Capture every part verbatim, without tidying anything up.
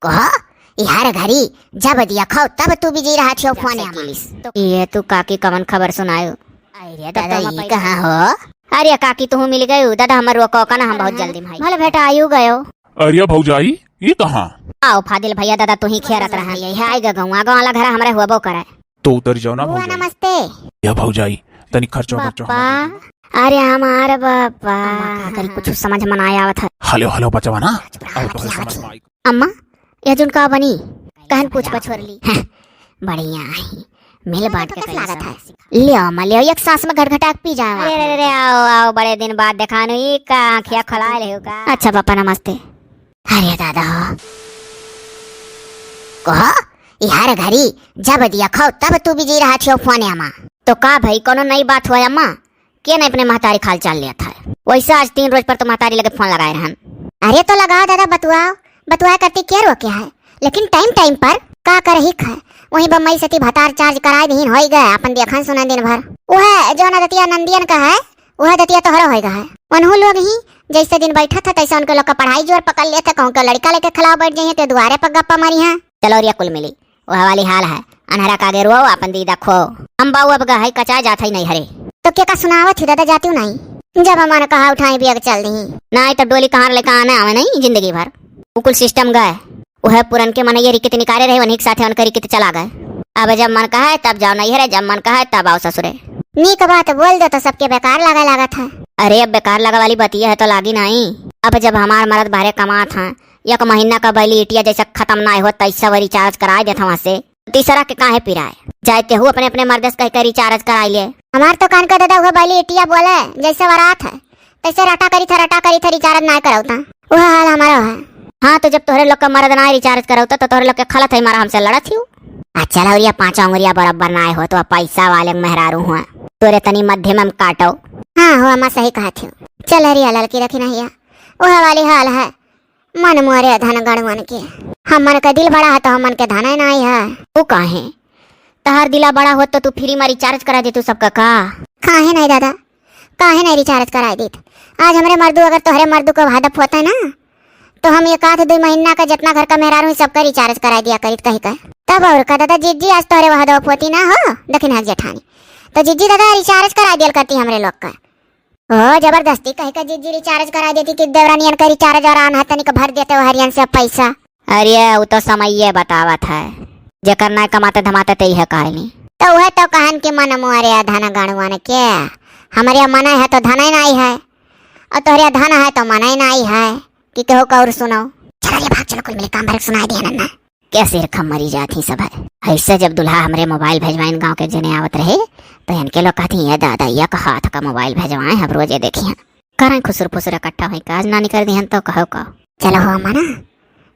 कहो, ई हर घड़ी जब देखो तब तू busy रहत हो फोन में। ये तू काकी कवन खबर सुनायो? अरे दादा, ई कहाँ हो? अरे काकी, तू मिल गयो दादा, हमर रोको का ना, हम बहुत जल्दी में हई। भले बेटा, आयु गयो। अरे भौजाई, ई कहाँ? आओ फादिल भैया, दादा तू ही खेरत रहा। यही है, आइगा गौवा, गौवा वाला घर हमरे हुआ बो करे। तो उतर जाओ ना बुआ, भौजाई। नमस्ते। या भौजाई, तनी खर्चो बर्चो बापा। हमर दे दे। अरे हमार बापा। अम्मा, का करी, कुछ समझ में ना आवत है। हेलो, हेलो, बचवा ना। चुप रहा, और आवत ही, समझ आवत ही। में आई। अम्मा, यह जुन का बनी? कहन पूछ पछोर ली। हैं, बढ़िया है। मिल बांट के कइले लागत सब। है। लियो अम्मा, लियो, एक सांस में घटघटा के पी जाए। अरे, अरे, अरे, आओ, आओ, बड़े दिन बाद देखानु, ई का आँखिया खोलाए लेहु का? अच्छा पापा, नमस्ते। अरे दादा हो। कहो, ई हर घड़ी जब देखो तब तू busy रहत हो फोन में। तो का भई, कोनो नई बात हो अम्मा? के नहीं अपने महतारी खाल चाल लेत है? वैसे आज तीन रोज पर तो महतारी लगे फोन लगाए रहन। अरे तो लगाओ दादा, बतुआओ, बतुआए करती के रोके है, लेकिन time time पर का करही है। वहीं बम्बई से ती भतार charge कराए दीन, होई गए अपन देखन सुनन दिन भर। वह जौन दतिया नंदियन का है, वह दतिया तोहरो होई गए है। उन्हू लोग ही जैसे दिन बैठत है, तैसे उनके लोग का पढ़ाई जोर पकड़ लेत है, कहूँ के लड़का लेके खिलाओ बैठ जाइए तो दुआरे पर गप्पा मारी है। चलो रिया कुल मिली, वह वाली हाल है। अन्हरा का आगे रोओ, अपन दीदा खो। हम बाऊ अब गहई कचा जात है नैहरे। तो के का सुनावत ही दादा, जाती हूँ नहीं। जब मन कहा उठाई बिया के चल दी। नहीं तो डोली कहाँ लेकर आने आवे नहीं जिंदगी भर। वो कुल system गए। वह पुरन के मनैया रिकित निकारे रहे, उन्हीं के साथे उनके रिकित चला गए। अब जब मन कहा है तब जाओ नैहरे, जब मन कहा है तब आओ ससुरे। नीक बात बोल दो तो सबके बेकार लगे लागत है। अरे अब बेकार लगे वाली बात यह है तो लागी नहीं। अब जब हमार मरद बाहरे कमात हैं, एक महीना का बैली इटिया जैसे खत्म ना हो तैसा वो recharge कराए देत वहाँ से। तीसरा के काहे पिराए? जाए तेहू अपने अपने मर्दे से कह के recharge कराई ले। हमार तो कान का दादा हुआ बैली इटिया बोले, जैसे वरात है, तैसे रटा करी था, रटा करी था, recharge ना करावता। वह हाल हमारा है। हाँ, तो जब तोहरे लोग का मर्द ना recharge करावता, तो तोहरे लोग के खलत है मारा हमसे लड़त ही। आ चल, और ये पाँचों उंगलिया बराबर ना हो, तो पैसा वाले मेहरारू हुआ, तोरे तनी मध्य में काटो। हाँ, हो अम्मा, सही कहा थी। चल, हरिया ललकी रखी नहीं है, वह वाली हाल है। मन मोरे धन गणवन के। हमन के दिल बड़ा है तो हमन के धन नाई है। उ काहे? तहार दिला बड़ा होत तो तू free में recharge करा देतू सबका का? काहे नहीं दादा, काहे नहीं recharge कराई देत? आज हमरे मर्दू अगर तोहरे मर्दू को हदफ होता ना, तो हम एक आध दुई महीना का जितना घर का मेहरारू सबका recharge कराई दिया करीत कही का। तब और का दादा, जिज्जी आज तोहरे वह हदफ होती ना हो, दखिन हक जेठानी, तो जिज्जी दादा recharge कराई दियल करती हमरे लोग का। ओ, जबरदस्ती कहि के जिज्जी recharge करा देती कि देवरानियन का recharge और आन है, तनिक भर देते वो हरियन से पैसा। अरे, उ तो समइये बतावत है, जेकर नाय कमाते धमाते ते इहे कहनी। तो उहे तो कहन कि मन मोरे धन गणवन के, हमरे मन है तो धन ही नाई है, और तोहरे धन है तो मन ही नाई है कि केहू का और सुनो। चलो रे भाग, चलो कुल मिले काम भर सुनाई दिया नन्ना। के सिर खम मरी जात ही सब है। ऐसे जब दुल्हा हमरे mobile भेजवाइन गाँव के जने आवत रहे, तो इनके लोग कहती, "ये दादा, ये का हाथ का mobile भेजवाए, हम रोजे देखिए।" करें खुसुर फुसुर इकट्ठा हुई, काज नानी कर दिहन तो कहो कहो। चलो हो अम्मा ना,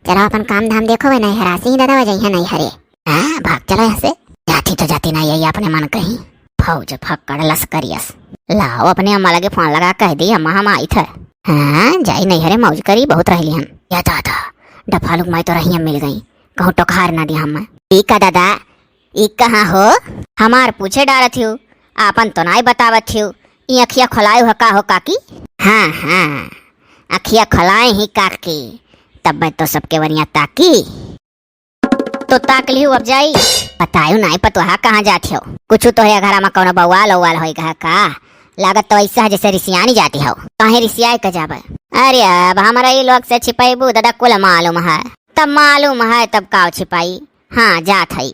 चलो अपन काम धाम देखो, वे नहीं हरासी ही दादा, वजह है नहीं हरे। हाँ, भाग चलो यहाँ से। जाती तो जाती नहीं है, ये अपने मन कहीं। फौज फक्कड़ लश्करियस। लाओ, अपने अम्मा लगे फोन लगा, कह दी, "अम्मा, हम आई थे।" हाँ, जाई नहीं हरे, मौज करी, बहुत रहली हम। या दादा, डफालुक माई तो रही हम मिल गई, कहूँ टोकहार ना दी हम। ई का दादा, ई कहाँ हो? हमार पूछे डारत हियो, आपन तो नाई बतावत हियो। ई अखिया खोलाए हो का हो काकी? हाँ, हाँ, अखिया खोलाए ही काकी, तब मैं तो सबके वरिया ताकी। तो ताक लिहू अब जाई। बतायू नाई पतोहा कहाँ जात हो? कुछ तोहरे घरा में कौनो बवाल उवाल होई गया का? लागत तो ऐसा है जैसे रिसियानी जाती हो। काहे रिसियाए के जाबे? अरे अब हमरा ई लोग से छिपैबू दादा, कुल मालूम है। तब मालूम है तब काव छिपाई? हाँ जात है।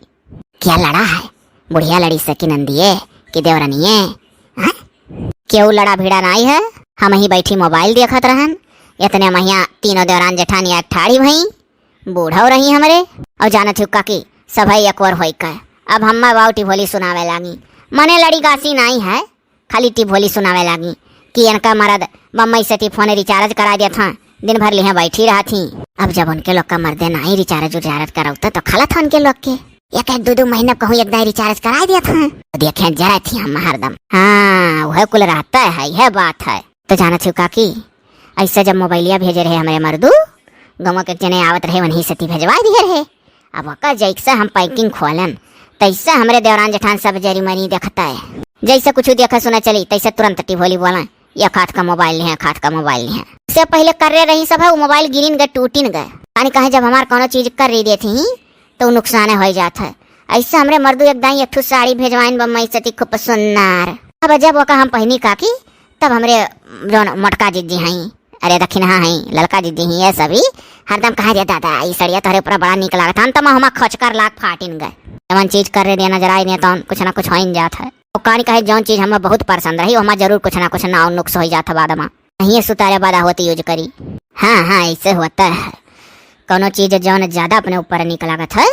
क्या लड़ा है? बुढ़िया लड़ी से कि नंदिये कि देवरनिये? हाँ? केहू लड़ा भिड़ा नाई है। हम ही बैठी mobile देखत रहन। इतने महिया तीनों देवरान जेठानी एक ठाड़ी भई। बूढ़ो रही हमरे, और जानत हो काकी, सभई एक ओर होई के। अब हम्मा बाऊ टिभोली सुनावे लागी। मने लड़ी गासी नाई है, खाली टिभोली सुनावे लागी कि इनका मरद बम्बई से टी फोन recharge करा देत हैं, दिन भर लिहे बैठी रहत ही। अब जब उनके लोग का मर्दे नाई recharge उचारज करौता तो खलत है उनके लोग के। एक एक दो दो महीना कहूँ एक दाई recharge करा देत हैं, तो देखे जरा थी हम हरदम। हाँ, वह कुल रहता है, यह बात है। तो जानत हो काकी, ऐसा जब मोबाइलिया भेजे रहे हमरे मर्दू, गौवा के जने आवत रहे, वहीं से ती भेजवा दिए रहे। अब ओकर जैसे हम packing खोलन, तैसे हमरे देवरान जेठान सब जरी मरी देखता है। जैसे कुछ देखे सुने चली, तैसे तुरंत टिभोली बोलें, "एक हाथ का mobile लिहे, एक हाथ का mobile लिहे।" ते पहिले कर्रे रही सब है, उ मोबाइल गिरिन गए, टूटिन गए। यानी कहे जब हमार कौनो चीज कर्री देत ही, तो नुकसाने होइ जात है। ऐसे हमरे मर्दू एक दाई एक ठो साड़ी भेजवाइन बम्बई से, ती खूब सुन्नर। अब जब ओका हम पहिनी काकी, तब हमरे जौन मोटका जिज्जी हईं, अरे दखिनहा हईं, ललका जिज्जी हईं, ये सभी हरदम कहा, "रे दादा, ई सड़िया तोहरे ऊपर बड़ा नीक लागत है।" हम तो हमा खोचकर लाग फाटिन गए। जवन चीज कर्रे दिया नजर आई दिया, तो कुछ ना कुछ होइन जात है। तो कहानी कहे, जौन चीज हमें बहुत पसंद रही, ओमा जरूर कुछ ना कुछ नाव नुक्स होइ जात है बाद में। नहीं, ये सुतारे बाद होती यूज करी। हाँ, हाँ, ऐसे होता है। कौनो चीज जौन ज्यादा अपने ऊपर नीक लागत है,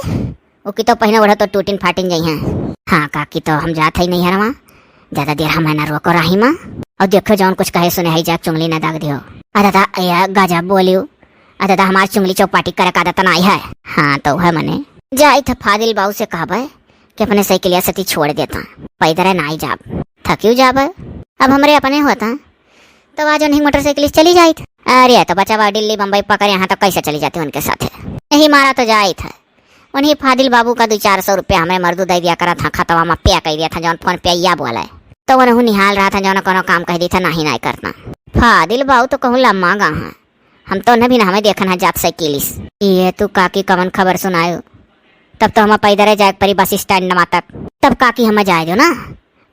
ओकी तो पहिने ओढ़ो तो टूटिन फाटिन जइहें। हाँ काकी, तो हम जात हई नैहरवा, ज्यादा देर हमें ना रोको राही मा। और देखो जौन कुछ कहे सुने हई जा चुंगली ना दाग दियो। आ दादा, ए गजब बोलियो। आ दादा, हमार चुंगली चौपाटी करे का आदत नाई है। हाँ तो है मने, जाइत है फादिल बाऊ से कहबे कि अपने साइकिलिया सती छोड़ देता, पैदरे नाई जाब, थकियो जाबे। अब हमरे अपने होता तो आज उन्हीं मोटरसाइकिल से चली जाइत। अरे तो बचावा दिल्ली बम्बई पकड़े हैं तो कैसे चली जाती उनके साथ? यही मारा तो जाइत है। उन्हीं फादिल बाबू का दो चार सौ रुपया हमें मर्दू दे दिया करा था, खतवा में पे कर दिया था, जौन फोन पे या बोले। तो उन्हें निहाल रहा था, जौन कोनो काम कह दी था, नहीं, नहीं करता। फादिल बाबू तो कहूँ लम्मा गा है, हम तो उन्हें भी ना हमें देखन है जात साइकिलिस। ये तू काकी कमन खबर सुनायो? तब तो हमें पैदरे जाए के परी बस स्टैंड नमा तक। तब काकी हमें जाए दो ना,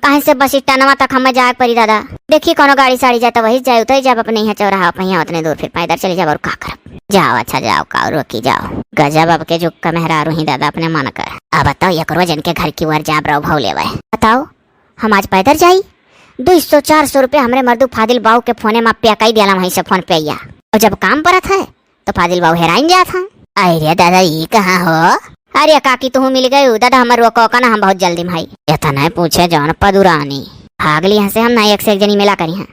काहे से बस स्टैंडवा तक हमें जाए के परी दादा। देखी कोनो गाड़ी साड़ी जाए तो वही जाए, उतरी जाब अपने यहाँ चौराहा पे, यहाँ उतने दूर फिर पैदल चली जाब और का करब। जाओ अच्छा जाओ, का रोकी जाओ। गजब अब के जुग का मेहरारू ही दादा अपने मन कर। अब बताओ एक रोज इनके घर की ओर जाब रहो भाव लेवे। बताओ हम आज पैदल जाई, दो सौ चार सौ रुपया हमरे मर्दू फादिल बाऊ के फोने मा पे कई दियाला, वहीं से फोन पे आइया। और जब काम परत है तो फादिल बाऊ हेराइन जात हैं। अरे दादा, ई कहाँ हो? अरे काकी, तुहू मिल गयू। दादा, हमर रोको का ना, हम बहुत जल्दी में हई। इतना पूछे जौन पदुरानी। भाग ली यहाँ से, हम ना एक से एक जनी मिला करी हैं।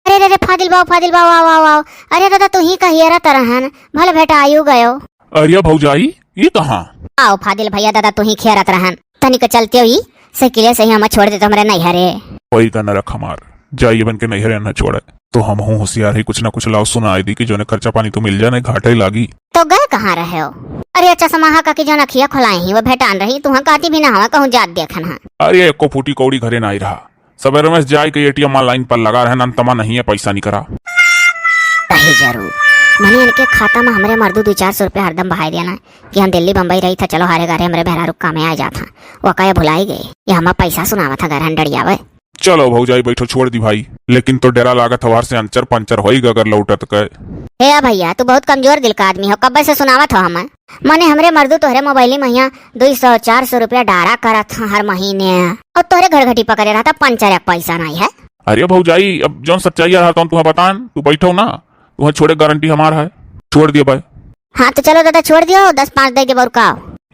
अरे रे रे, फादिल बाऊ, फादिल बाऊ, आओ, आओ, आओ। अरे दादा, तू ही कहिए रहत रहन, भले भेटा आयु गयो। अरे भौजाई, ई कहाँ? आओ फादिल भैया, दादा, तू ही खेरत रहन। तनिक चलते हो ई साइकिलिया से ही हमें छोड़ देते हमरे नैहरे। वही का नरक हमार, जाइए बन के नैहरे न छोड़े। तो हम हूँ होशियार ही, कुछ ना कुछ लाओ सुनाई दी कि जोने खर्चा पानी तो मिल जाए, नहीं घाटे लागी। तो गए कहाँ रहे हो? अरे अच्छा समाहा का कि जोन अखिया खोलाए ही वो भेटान रही, तू हम कहती भी ना हवा कहूँ जात देखन है। अरे एको फूटी कौड़ी घरे ना आई रहा, सवेरे में जाए के एटीएम मा लाइन पर लगा रहे, अंतमा नहीं है पैसा निकरा। कही जरूर, मने इनके खाता में हमरे मर्दू दो चार सौ रुपया हरदम बहाई देना कि हम दिल्ली बम्बई रही था, चलो हारे गारे हमरे मेहरारू कामे आ जात हैं। वो का ये भुलाई गए, ये हमार पैसा सुनावा था घर हंडड़ियावे। चलो भौजाई बैठो, छोड़ दी भाई, लेकिन तो डेरा लागत हवार से अंचर पंचर होई गा अगर लौटत के। हे भैया, तू बहुत कमजोर दिल का आदमी हो, कब्बे से सुनावत हो हमें। मने हमरे मर्दू तोहरे मोबाइल में यहाँ दो सौ चार सौ रुपया डारा करत हैं हर महीने, और तोहरे घर घटी पकड़े रहता पंचर एक पैसा नहीं है। अरे भौजाई, अब जौन सच्चाई रहा तो तुम्हें बतान, तू बैठो ना, तुम्हें छोड़े गारंटी हमार है, छोड़ दिए भाई। हाँ तो चलो दादा, छोड़ दियो, दस पाँच दे देबो और का।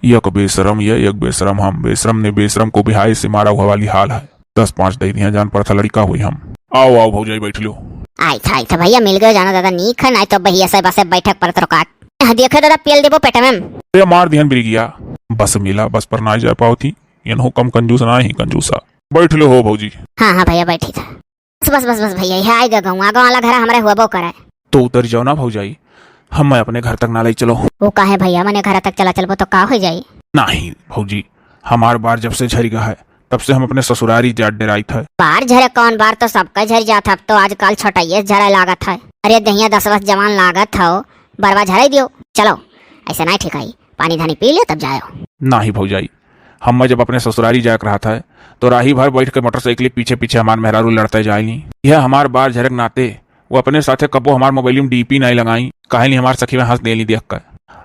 एक बेशरम ये, एक बेशरम हम, बेशरम ने बेशरम को बिहाए से मारा हुआ वाली हाल है। दस पाँच दे दिया, जान पड़ता लड़का हुई हम। आओ, आओ भौजाई, बैठ लो। आई था, आई था भैया, मिल गयो, जाना दादा, नीक है, नहीं तो भैया से बसे बैठक पर तो काट। हाँ, देखे दादा, पेल देबो पेट में। अरे मार दिहन बिरिगिया, बस मिला, बस पर ना जा पाओ थी, इनहो कम कंजूस ना ही कंजूसा। बैठ लो हो भौजी। हाँ, हाँ भैया, बैठी था। बस, बस, बस, बस भैया, यह आएगा गाँव, गाँव वाला घर हमारे हुआ करे। तो उतर जाओ ना भौजाई, हम मैं अपने घर तक ना ले चलो। वो काहे भैया, मने घर तक चला चलबो तो का हो जाई? नहीं भौजी, हमार बार जब से झरिगा है, तब से हम अपने ससुरारी जात डेराइत है। बार झरे कौन बार, तो सबका झर जात है, अब तो आजकल छोटाइए झरे लागत है। अरे दहिया दस वर्ष जवान लागत हो, बरवा झराई दियो। चलो, ऐसे नहीं ठीक आई, पानी धानी पी लियो तब जायो। नहीं भौजाई, हम मैं जब अपने ससुरारी जाए के रहत है, तो राही भर बैठ के मोटरसाइकिल पीछे पीछे हमार मेहरारू लड़ते जाए ली। यह हमार बार झरक नाते वो अपने साथे कब्बो हमार मोबाइल में डीपी नहीं लगाई, काहे ली हमार सखी में हंस देली देख कर।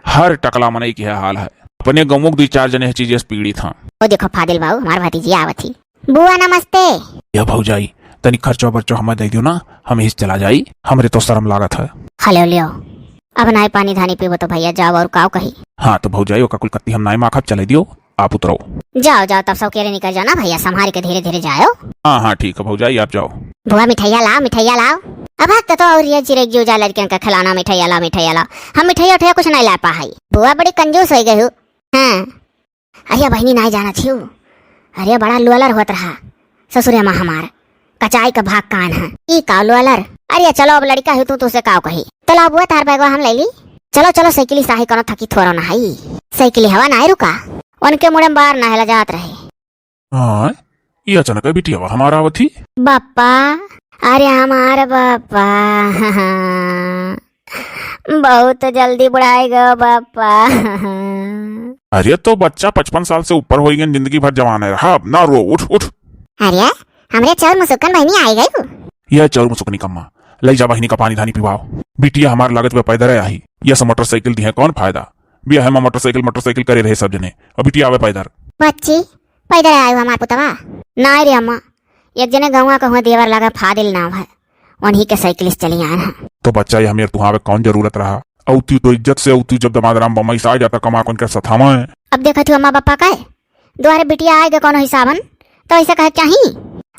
हर टकला मनई की है हाल है, अपने गाँव के दो चार जने चीजें से पीड़ित हाँ। वो देखो फादिल बाबू, हमार भतीजी आवत ही। बुआ नमस्ते। या भौजाई, तनी खर्चो बर्चो हमें दे दियो ना, हम इस चला जाई, हमरे तो शर्म लागत है। खा लियो, लियो। अब नाई पानी धानी पीबो तो भैया जाओ और काव कही। हाँ तो भौजाई, ओका कुल कत्ती हम नाई माखब, चले दियो, आप उतरो। जाओ, जाओ, तब सब केरे निकल जाओ ना भैया, संभाल के धीरे धीरे जाओ। हाँ, हाँ, ठीक है भौजाई, आप जाओ। बुआ मिठाइया लाओ, मिठाइया लाओ। अब हक तो और ये चिरे जो जा लड़कियन का खिलाना, मिठाइया लाओ, मिठाइया लाओ। हम मिठाइया उठाइया कुछ नहीं ला पा है। बुआ बड़ी कंजूस हो गई हो। हाँ। अरे बहिनी, नाय जानत हिउ, अरे बड़ा लोलर होत रहा ससुरे मा हमार, कचाई का भाग कान है। ई का लोलर? अरे चलो, अब लड़का है तू, तुसे काव कही। चलो अब वो तार बैगवा हम ले ली। चलो चलो, साइकिल साही कोनो थकी थोरो ना हई। साइकिल हवा ना रुका, उनके मुड़े में बार ना हेला जात रहे। हाँ, ये अचानक बिटियावा हमार आवत ही। बापा, अरे हमार बापा, बहुत जल्दी बुढ़ाई गयो बापा। अरे तो बच्चा पचपन साल से ऊपर होइ गए, जिंदगी भर जवान है रहा, अब ना रो, उठ उठ। अरे हमरे चाउर मुसुकन बहिनी आई गई। यह चाउर मुसुकनी कम्मा, लई जा बहिनी का पानी धानी पिवाओ। बिटिया हमार लागत बा पैदर आई, यह सब मोटरसाइकिल दिहे, कौन फायदा? बियाह में मोटरसाइकिल, मोटरसाइकिल करे रहे सब जने, और बिटिया आवे पैदर। बच्ची, पैदर आयु हमार पुतवा? नाई रे अम्मा, एक जने गौवा कहूँ देवर लगा फादिल नाव है, उन्हीं के साइकिल से चली आन है। तो बच्चा, ये हमें तुहां आवे कौन जरूरत रहा? औ तू तो इज्जत से, औ तू जब दमाद राम बम्बई से आ जाता कमा कौन के सथावा है। अब देखत हो अम्मा बापा का है, दुआरे बिटिया आए गए कौनो हिसाबन, तो ऐसे कहे चाही?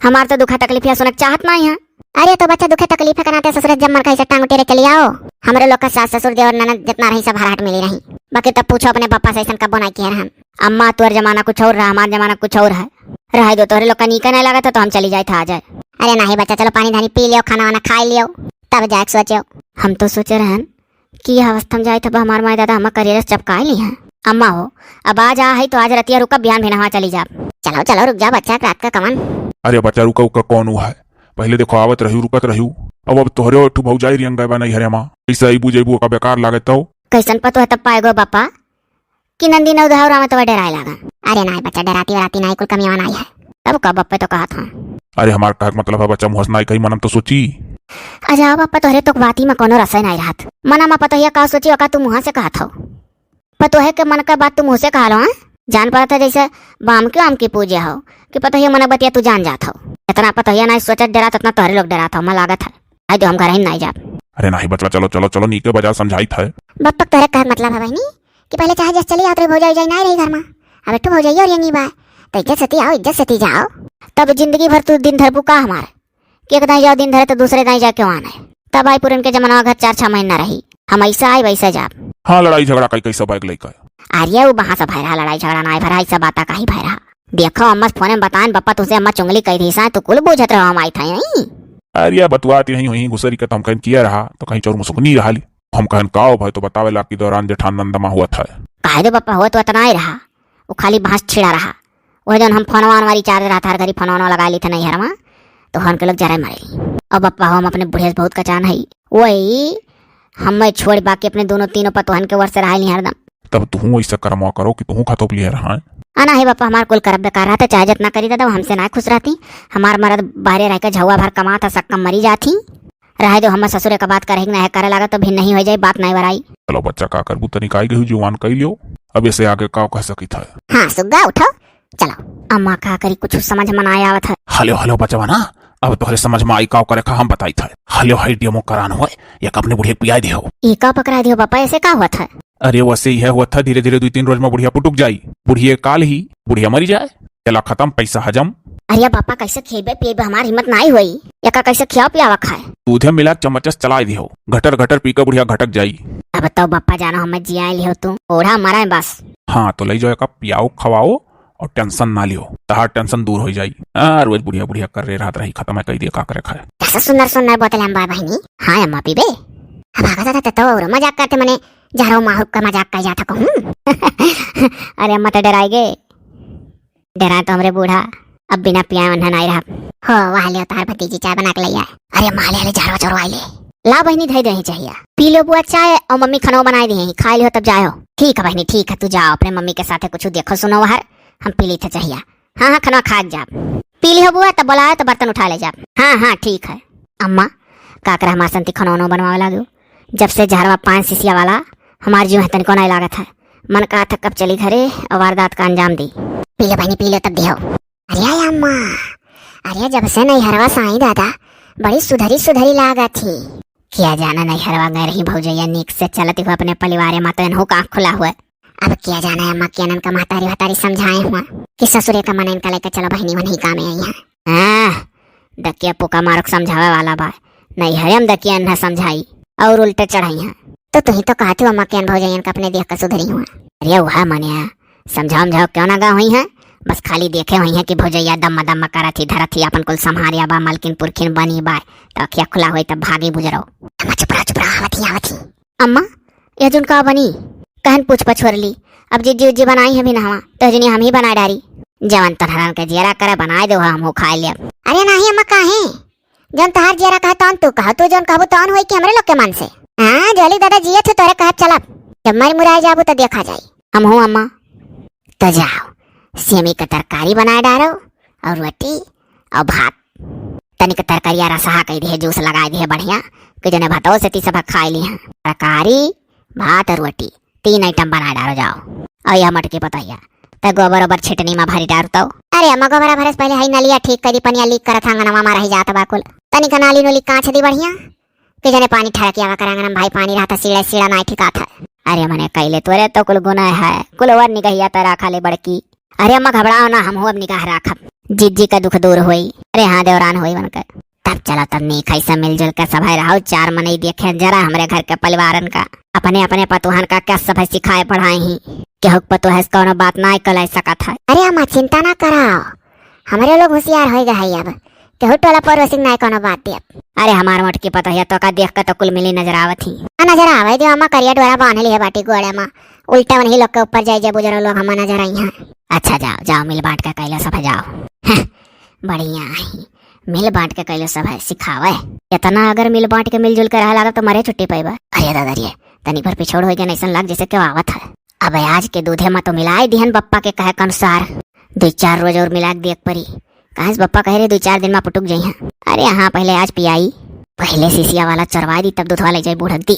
हमार तो दुखा तकलीफिया सुनक चाहत नाई है। अरे तो बच्चा, दुखे तकलीफे के नाते ससुरे जब मन कहे से टांग टेरे चली आओ। हमरे लोग का सास ससुर देवर ननद जितना रही सब हराहट मिली रही, बाकी तब पूछो अपने बापा से ऐसन कब्बो नाई किहे रहन। अम्मा तोर जमाना कुछ और रहा, हमार जमाना कुछ और है। रहे दो, तोहरे लोग का नीके नाई लागत है तो हम चली जाए था आ जाए। अरे नाही बच्चा, चलो पानी धानी पी लियो, खाना वाना खाई लियो, तब जाए के सोचो। हम तो सोचे रहन कि यह अवस्था में जाए तब हमार माई दादा हमार करियर से चपकाए ली हैं। अम्मा हो, अब आज आ है तो आज रतिया रुका, बिहान भी नहवा चली जाब। चलो चलो रुक जा बच्चा, रात का कमन। अरे बच्चा रुका उका कौन हुआ है, पहले देखो आवत रही रुकत रही, अब अब तोहरे ओठू भौजाई रियंग गए बा नहीं हरे माँ, ऐसा अबू जैबू का बेकार लागत तो। कैसन पतो है तब पाए गो बापा कि नंदी नौ धाव राम तो डराए लागा। अरे नाही बच्चा, डराती वराती नाही, कुल कमियावा नाही है। तब का बप्पे तो कहत हूँ। अरे हमार कहक मतलब है बच्चा, मुँह से नाही कही, मनम तो सोची। अच्छा बप्पा, तोहरे तो बाती में कोनो रसोई नाही रहत, मना में पतोहिया का सोची ओका तू मुँह से कहत हो। पतोहे के मन का बात तू मुँह से कहा लो, हाँ? जान पड़त है जैसे बाम के आम की पूजे हो कि पतोहिया मन बतिया तू जान जात हो। इतना पतोहिया नाही सोचत डरात, उतना तोहरे लोग डरात हो, मैं लागत है। आई दो हम घर ही नाही जाब। अरे नाही बच्चा, चलो चलो चलो, नीके बाजार समझाई था। बप्पा, तोहरे कहक मतलब है बहिनी कि पहले चाहे जस चली आवत रही भौजाई, जाई नाही रही घर में। अब एक ठो भौजाई और यंगी बा, तो इज्जत से ती आओ, इज्जत से ती जाओ। तब जिंदगी भर तू दिन धरबू का हमार कि एक दाई जाओ दिन धरे तो दूसरे दाई जाके वहाँ आए। तब आई पुरन के जमाना घर चार छह महीना रही, हम ऐसा आई वैसा जाब। हाँ, लड़ाई झगड़ा कई कैसे बैग लेकर। अरे वो वहाँ से भय रहा, लड़ाई झगड़ा ना आए भय रहा, ऐसा बात का ही भय रहा। देखो अम्मा से फोने में बताएन बप्पा तुझसे अम्मा चुंगली कही थी सा, तू कुल बूझत रहो हम आई था यहीं। अरे बतुआत यहीं हुई घुसरी के तो हम कहन किया रहा तो कहीं चोर मुसुकनी रहा ली। हम कहन का हो भाई, तो बतावे लाग की दौरान जेठान नंदमा हुआ था। काहे दे बप्पा, हुआ तो इतना ही रहा, वो खाली बांस छिड़ा रहा। वह जौन हम फोनवा वनवा रिचार्ज रहा था, हर घड़ी फोनवा वनवा लगा ली थे नैहर में, तो हम के लोग जरे मरे ली। अब बप्पा हो, हम अपने बुढ़िया से बहुत कचान है, वही हमें छोड़ बाकी अपने दोनों तीनों पतोहन के वर्ष रहा ली हरदम। तब तुहूँ ऐसा करमवा करो कि तुहूँ खतोप लिए रहा है। अना है बप्पा, हमार कुल करब बेकार रहते, चाहे जितना करी दादा, हमसे ना खुश रहती। हमार मरद बाहरे रह के झौआ भर कमात है, सक्कम मरी जाती। रहे दो, हमार ससुरे का बात करे कि नहीं करे लागत तो भी नहीं हो जाए, बात नहीं बराई। चलो बच्चा, का करबू, तनिक आई गई जुआन कई लियो, अब ऐसे आगे का कह सकी था। हाँ सुग्गा उठो, चलो। अम्मा का करी, कुछ समझ में ना आवत है। हलो हलो बचवा ना, अब तोहरे समझ में आई का करे का हम बताई था। हलो है डेमो करान हो, एक अपने बुढ़िया के पियाई दियो। ई का पकड़ा दियो बापा, ऐसे का हुआ था? अरे वैसे ही है हुआ था, धीरे धीरे दो तीन रोज में बुढ़िया पुटुक जाई, बुढ़िया काल ही बुढ़िया मरी जाए। चला खत्म, पैसा हजम। अरे बापा, कैसे खिएबे पिएबे, हमार हिम्मत नाई होई। एका कैसे खियाओ पियावा खाए? दूधे मिला चम्मच से चलाई दिहो, घटर घटर पी के बुढ़िया घटक जाई। अब बताओ बापा, जानो हमें जियाए लिहो तू, ओढ़ा मराए बस। हाँ, तो ले जाओ एका पियाओ खवाओ और टेंशन ना लियो, तहार टेंशन दूर हो जाई। आ, रोज बुढ़िया बुढ़िया कर रे रहत रही, खत्म है कही दिया का करे खाए। कैसा सुंदर सुंदर बोतल हम बा बहिनी। हाँ अम्मा पीबे। अब आगा जाता तो और मजाक करते मने, जहरो माहुर का मजाक कर जाता कहूँ। अरे अम्मा तो डराई गे। डरा तो हमरे बूढ़ा, अब बिना पियाए वन्हा नाई रहब। हो, वहाँ ले तार भतीजी चाय बना के ले आए। अरे माँ ले ले, झाड़वा चोरवा ले। ला बहिनी, धई दे चाहिए। पी लो बुआ चाय और मम्मी खाना बनाए दिए हैं, खा लियो तब जाओ। ठीक है बहिनी, ठीक है, तू जाओ अपने मम्मी के साथे कुछ देखो सुनो वहर, हम पी ली थे चाहिए। हाँ हाँ, खाना खा के जाब। पी लियो बुआ, तब बुलाए तो बर्तन उठा ले जाब। हाँ हाँ ठीक है। अम्मा, का करे हमार संती खाना वाना बनवावे लागो। जब से झाड़वा पान सिसिया वाला हमार जीव है तनिको नाई लागत है। मन का था कब चली घरे और वारदात का अंजाम दी। पी लो बहिनी, पी लो तब दियो। अरे अम्मा, अरे जब से नैहरवा से आई दादा, बड़ी सुधरी सुधरी लागत ही। क्या जाना नैहरवा गए रही भौजैया नीक से चलती हुआ अपने परिवार में, तो इन्हों का आँख खुला हुआ। अब क्या जाना है अम्मा, के अनन का महतारी वहतारी समझाए हुआ कि ससुरे का मन इनका लेकर चलो बहिनी वनही काम आई है। आह, दकिया पुका मारक समझावे वाला बा, नैहरे में दकिया इन्हें समझाई और उल्टे चढ़ाई है। तो तुही तो कहती हो अम्मा के अन भौजैयन का अपने देख कर सुधरी हुआ। अरे वह मनिया, समझाओ समझाओ क्यों ना गा हुई है, बस खाली देखे हुई है कि भौजैया दम्मा दम्मा करत ही धरत ही अपन कुल संभारिया बा, मलकिन पुरखिन बनी बा, तो अखिया खुला हुई तब भागी बुजरो। अम्मा चुप रहा, चुप रहा, आवत ही, आवत ही। अम्मा, यह जुन का बनी? कहन पूछ पछोर ली। अब जिज्जी उज्जी बनाई है भी नहवा, तो जुनी हम ही बना डारी। जवन तोहरन के जियरा करे बनाए दो, हम हो खाए लेब। अरे नाही अम्मा, काहे? जौन तोहार जियरा कहे तौन तू कहो, तू जौन कहबू तौन होई कि हमरे लोग के मन से? हाँ, जौलिक दादा जियत हो तोहरे कहब चलब, जब मर मुराए जाबू त देखा जाई। हम हूँ अम्मा। त जाओ, सेमी क तरकारी बनाए डारो और रोटी और भात। तनिक तरकरिया रसहा कइ दिहे, जूस लगाइ दिहे बढ़िया, कि जने भतौ से ती सब खाइ लिहें। तरकारी, भात और रोटी, तीन आइटम बनाए डारो जाओ। और यह मटकी पतोहिया, त गोबर ओबर छिटनी मा भरी डारतौ। अरे अम्मा, गोबरा भरे से पहिले हई नलिया ठीक करी, पनिया लीक करत है, अंगनवा मा रहि जात बा कुल। तनिक नाली नोली कांच दी बढ़िया, कि जने पानी ठरकिया आवा करे अंगना मा, भाई पानी रहत है, सीढ़े सीढ़ा नाई ठिकात है। अरे मने कइले तोरे तो कुल गुनाह है, कुल ओर निगहिया त राखा ले बड़की। अरे अम्मा घबड़ाओ ना, हमहू अब निगाह राखब, जिज्जी का दुख दूर होई। अरे हाँ देवरान होई बनकर। तब चला तब नीक है, सब मिलजुल के सभे रहो, चार मनई देखे जरा हमरे घर के परिवारन का। अपने अपने पतोहन का क्या सभे सिखाए पढ़ाए ही, केहू के पतोह से कौनो बात नाई कलाई सकत है। अरे अम्मा चिंता ना कराओ, हमरे लोग होशियार होई गए है अब, केहू टोला पड़ोसी के नाई कौनो बात देब। अरे हमार मोटकी पतोहिया तो का देख के तो कुल मिली नजर आवत ही। आ नजर आवे दियो अम्मा, करिया डोरा बांध ली है बाटी गोड़े मा, उल्टा उन्हीं लोग के ऊपर जाई जे बुजुर्ग लोग हमार नजर आई हैं। अच्छा जाओ जाओ, मिल बांट के कैलो सब जाओ। हं, बढ़िया ही, मिल बांट के कैलो सब है सिखावे। इतना अगर मिल बांट के मिलजुल के रह लागत तो मरे छुट्टी पैबा। अरे दादा रे, तनी भर पिछोड़ हो गया, ऐसन लग जैसे क्यों आवत है। अब आज के दूधे मा तो मिलाए दिहन बप्पा के कहे के अनुसार, दो चार रोज और मिला के देख परी। काहे से बप्पा कहे रहे दो चार दिन मा पुटुक जइहैं। अरे हाँ, पहिले आज पियाई, पहिले शीशिया वाला चरवाई दी, तब दूधवा ले जाई बूढ़क दी।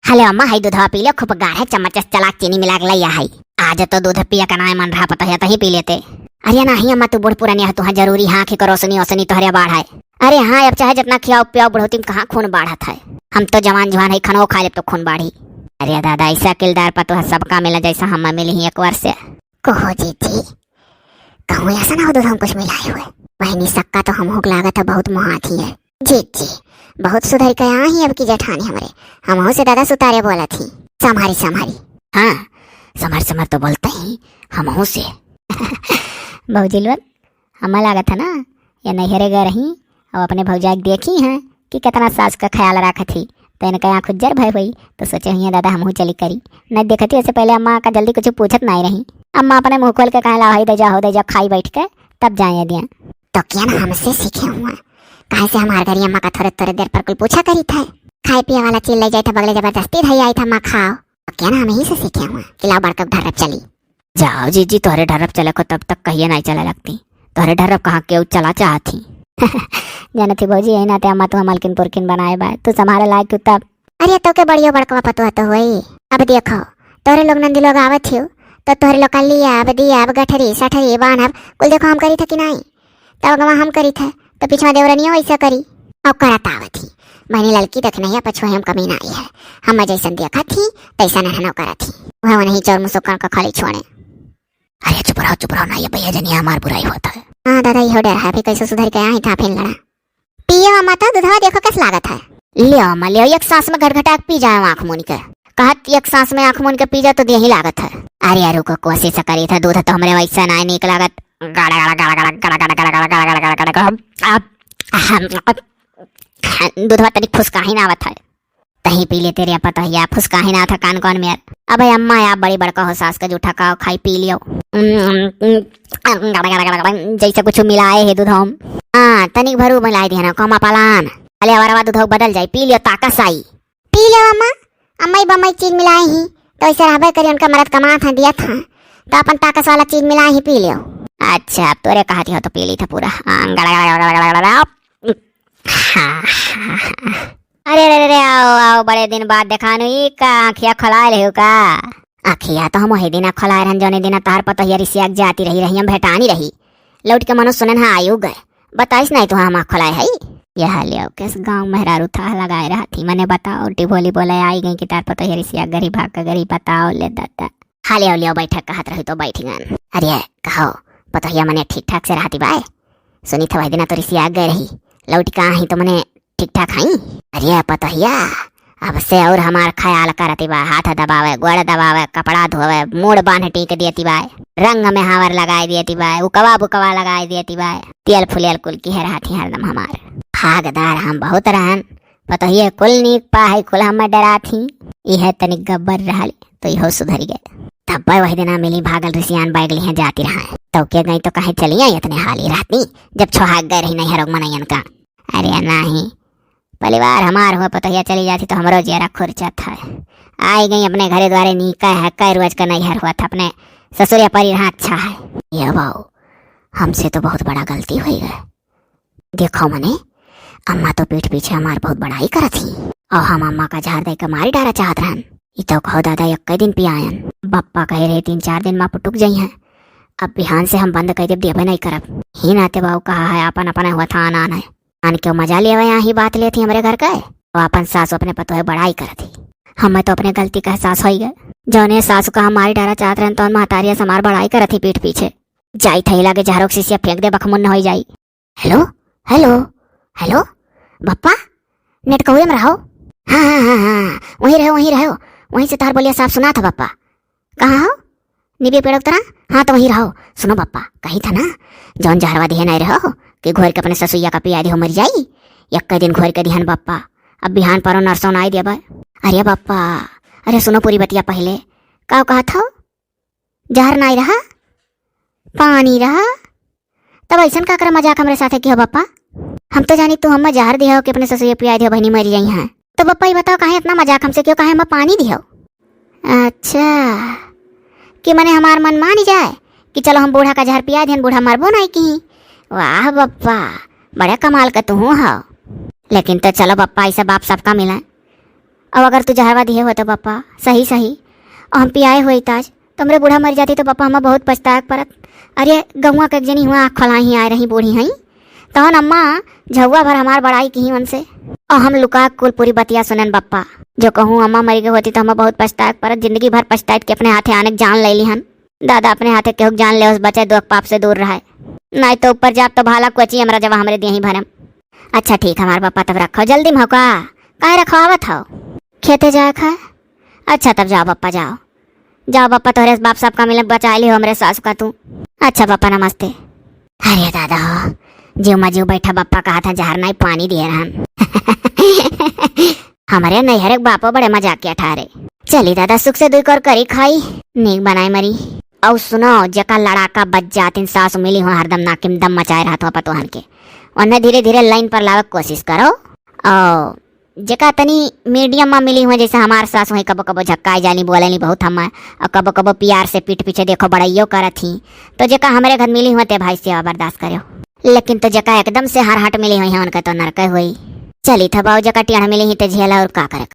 हले अम्मा, हई दूधवा पी ले, खूब गाढ़े चम्मच से चला के चीनी मिला के लइया हई। आज तो दूध पिया के नाय मन रहा, पतोहिया तही पी लेते। अरे नाही अम्मा, तू बूढ़ पुरानिया है, तुहाँ जरूरी हाँ आँखी को रोशनी ओसनी तोहरे बाढ़ है। अरे हाँ, अब चाहे जितना खियाओ पियाओ, बुढ़ौती में कहाँ खून बाढ़त है। हम तो जवान जुवान है, खनो खा लेब तो खून बाढ़ी। अरे दादा, ऐसा किलदार पतोह सबका मिला जैसा हम मिली ही एक वर्ष से। कहो जीजी, कहूँ ऐसा ना हो दूध हम कुछ मिलाए हुए। बहनी सक्का तो हमहू के लागत है बहुत महाथी है। जीजी, बहुत सुधर के आई अब की जेठानी हमरे। हमहू से दादा सुतारे बोलत ही। संभारी संभारी। हाँ, संभार संभार तो बोलते ही हमहू से। भौजी लोग, हमें लागत है ना, ये नैहरे गए रही, अब अपने भौजाई के देखी हैं कि कितना सास का ख्याल रखत ही, तो इनका आँख उज्जर भय हुई, तो सोचे हुई दादा हमहू चली करी। नहीं देखती, इससे पहले अम्मा का जल्दी कुछ पूछत नहीं रही। अम्मा अपने मुँह खोल के कहे, "लाओ, हई दे जा, हो दे जा, खाई बैठ के, तब जाए दिया।" तो क्या ना हमसे सीखे हुआ, काहे से हमार घरी अम्मा का थोड़े थोड़े देर पर कुल पूछा करी था, खाए पिए वाला चीज ले जाए था, बगले जबरदस्ती धई आई था, "अम्मा खाओ।" तो क्या ना हम यही से सीखे हुआ कि लाओ बड़का ढर्रब चली। जाओ जीजी, तोहरे ढर्रब चले को तब तक कहिए नहीं चले लगती। तोहरे ढर्रब कहाँ केहू चला चाहत ही। जानत ही भौजी, यही नाते अम्मा तू मलकिन पुरकिन बनाए बा, तू संभाले लायक तू तब। अरे तो के बड़ियो बड़कवा पतोह तो होई। अब देखो, तोहरे लोग नंदी लोग आवत हियो, तो तोहरे लोग का लिया, अब दिया, अब गठरी, सठरी, बान्हब, कुल देखो हम करी था कि नहीं? तब अगवा हम करी था, तो पिछवा देवरनियो वैसा करी। अब करत आवत ही। बहनी ललकी देखनैया पछुआ हम कमी ना आई है। हम जैसन देखत ही, तैसन हनो करत ही। वह नहीं चोर मुसुकन का खाली छोड़े। अरे चुप रहो, चुप रहो ना, ये भैया जनिया हमार बुराई होता है। हाँ दादा, इहो डर है, अभी कैसे सुधर के आई था फिर लड़ा। पियो अम्मा तो दूधवा देखो कैसे लागत है। लियो अम्मा, लियो, एक सांस में घटघटा के पी जाओ आँख मून के। कहत एक सांस में आँख मून के पी जाओ तो देही लागत है। अरे यार, रुको, कोशिश करी था, दूध तो हमरे वैसे ना नीक लागत। गाड़ा, गाड़ा, गाड़ा, गाड़ा, गाड़ा, गाड़ा, गाड़ा, गाड़ा, गाड़ा, गाड़ा, गाड़ा, गाड़ा, गाड़ा, गाड़ा, गाड़ा, गाड़ा, दूधवा तनिक फुसकाही ना आवत है। तही पी लेते रे पतोहिया, फुसकाही ना था कान कौन मेर। अबे अम्मा, आप बड़ी बड़का हो, सास का जूठा खाओ, खाई पी लियो। जैसे कुछ मिलाए है दूध हम। हाँ, तनिक भरू मिलाए दिया ना, कमा पालान। अले अवरवा दूध बदल जाई, पी लियो, ताकस आई। पी लियो अम्मा, अम्मा ही बम्मा चीज मिलाए ही, तो ऐसे रहबे करी, उनका मरद कमात है, दिया था, तो अपन ताकस वाला चीज मिलाए ही, पी लियो। अच्छा, अब तोरे कहती हो तो पी ली था पूरा। हाँ, गड़ा, गड़ा, गड़ा, गड़ा, गड़ा, गड़ा। हाँ, हाँ, हाँ। अरे, अरे, अरे, आओ, आओ, बड़े दिन बाद देखानु, ई का आँखिया खोलाए लेहु का? आँखिया तो हम वही दिना खोलाए रहन, जौने दिना तहार पतोहिया रिसिया के जाती रही, रही, हम भेटानी रही। लौट के मनो सुनन हा आयु गए। बताइस नहीं तो हम आँख खोलाए हई। यह लियो, किस गाँव मेहरारू था लगाए रहती, मने बताओ, उल्टी भोली बोले आई गई कि तार पतोहिया रिसिया गरी भाग के गरी, बताओ ले दादा। हाँ, लियो, लियो, बैठक कहत रही तो बैठ गन। अरे, कहो, पतोहिया मने ठीक ठाक से रहती बाय? सुनी था वही दिना तो रिसिया गए रही, लौट के आई तो मने ठीक ठाक हई। अरे पतोहिया, अब से और हमार ख्याल करती बा, हाथ दबावे, गोड़ दबावे, कपड़ा धोवे, मूड़ बांध टीक देती बा, रंग में हावर लगाई देती बा, उकवा बुकवा लगाई देती बा, तेल फुलेल कुल की है रहती हरदम हमार। भागदार हम बहुत रहन, पतोहिए कुल नीक पा है, कुल हम डरात ही, इहे तनिक गब्बर रहल, तो इहो सुधर गए। तब वही दिना मिली भागल रिसियान बैग लिहे जाती रहा, तो के गई तो कहे चली आई इतने हाली रहती, जब छोहाग गए रही नहीं हरोग मनैयन का। अरे नाही, परिवार हमार हुआ पतोहिया चली जाती तो हमरो जियरा खुरचत है। आई गई अपने घरे द्वारे, नीका है, कै रोज का नैहर हुआ था, अपने ससुरिया परी रहा अच्छा है। ये बाऊ, हमसे तो बहुत बड़ा गलती हुई गए। देखो मने, अम्मा तो पीठ पीछे हमार बहुत बड़ाई करत ही, और हम अम्मा का झाड़ दे के मारी डारा चाहत रहन। ई तो कहो दादा, एक दिन पियायन, बप्पा कहे रहे तीन चार दिन मा पुटुक जाई हैं। अब बिहान से हम बंद कर देब, देबे नहीं करब। ही नाते बाऊ कहा है, आपन अपने हुआ था आन आन है। आन क्यों मजा लेवे, यहाँ ही बात लेती हमरे घर का है। और अपन सासु अपने पतोहे बड़ाई करत ही। हमें तो अपने गलती का एहसास होई गए। जौने सासु का हम मारी डारा चाहत रहन, तौन महतारिया से हमार बड़ाई करत ही पीठ पीछे। जाई थैला के जहरोक शीशिया फेंक दे, बखमुन्न होई जाई। हेलो, हेलो, हेलो, बप्पा, नेटकौए में रहो। हाँ, हाँ, हाँ, हाँ, वहीं रहो, वहीं रहो, वहीं से तार बोलिया साफ सुना था बप्पा। कहाँ हो? निबिया पेड़ उतरा? हाँ, तो वहीं रहो। सुनो बप्पा, कही था ना, जौन जहरवा दिहे नहीं रहो कि घोर के अपने ससुइया का पिया दिहो, मर जाई। यक्के दिन घोर के दिहन बप्पा, अब बिहान परो नरसों नाई देबे। अरे बप्पा, अरे सुनो पूरी बतिया पहले, का कहा था? जहर नाई रहा, पानी रहा, तब ऐसन का करे मजाक हमरे साथे किहो बप्पा? हम तो जानी तू हमें जहर दिहो कि अपने ससुइया पिया दिहो, बहनी मर जाई हैं। तो बप्पा, ये बताओ, काहे इतना मजाक हमसे किहो, काहे हमें पानी दिहो? अच्छा, कि मने हमार मन मान जाए कि चलो हम बूढ़ा का जहर पिया देन, बूढ़ा मरबो नहीं की। वाह बप्पा, बड़े कमाल का तू हो। लेकिन तो चलो बप्पा, ऐसा बाप सबका मिले। अब अगर तू जहरवा दिहे हो तो बप्पा, सही सही, और हम पियाए हुए ताज, तो हमरे बूढ़ा मर जाती तो बप्पा हमें बहुत पछताए के परत। अरे गौवा के एक जनी हुआ, आँख खोलाई ही आए रही बूढ़ी हई, तहन अम्मा झौवा भर हमार बड़ाई की उनसे, और हम लुका कुल पूरी बतिया सुनन बप्पा। जो कहूँ अम्मा मरी गई होती तो हमें बहुत पछताए के परत, जिंदगी भर पछताए के अपने हाथे आने के जान ले ली हन। दादा अपने हाथे केहू के जान ले, उस बचे दुख पाप से दूर रहे, नहीं तो ऊपर जाब तो भाला कोची हमरा जवा हमरे देही भरम। अच्छा ठीक हमार बप्पा, तब रखो, जल्दी में हो का? काहे रखवावत हो? खेते जाए खा। अच्छा तब जाओ बप्पा, जाओ, जाओ बप्पा, तोहरे बाप साहब का मिले, बचा ली हो हमरे सासु का तू। अच्छा बप्पा नमस्ते। अरे दादा हो, जीव मा जीव बैठा बप्पा कहा था जहर नहीं पानी दिए रहन। हमरे नैहरे के बापो बड़े मजाकिया ठारे। चली दादा, सुख से दुई कौर करी खाई, नीक बनाए मरी। और सुनो, जेका लड़ाका बच जातिन सासु मिली हो, हरदम नाकिम दम मचाए रहत हो पतोहन के, उन्हें धीरे धीरे लाइन पर लावे के कोशिश करो। और जेका तनी मीडियम मा मिली हो, जैसे हमार सासु है, कबो कबो झक्काए जाली, बोलेली बहुत हमें, और कबो कबो प्यार से पीठ पीछे देखो बड़ाइयो करत ही, तो जेका हमरे घर मिली हो ते भाई सेवा बर्दाश्त करो। लेकिन तो जेका एकदम से हर हट मिली हुई है, उनका तो नरक हुई। चली था बाऊ, जेका टेढ़ मिली ही ते झेला, और का करे।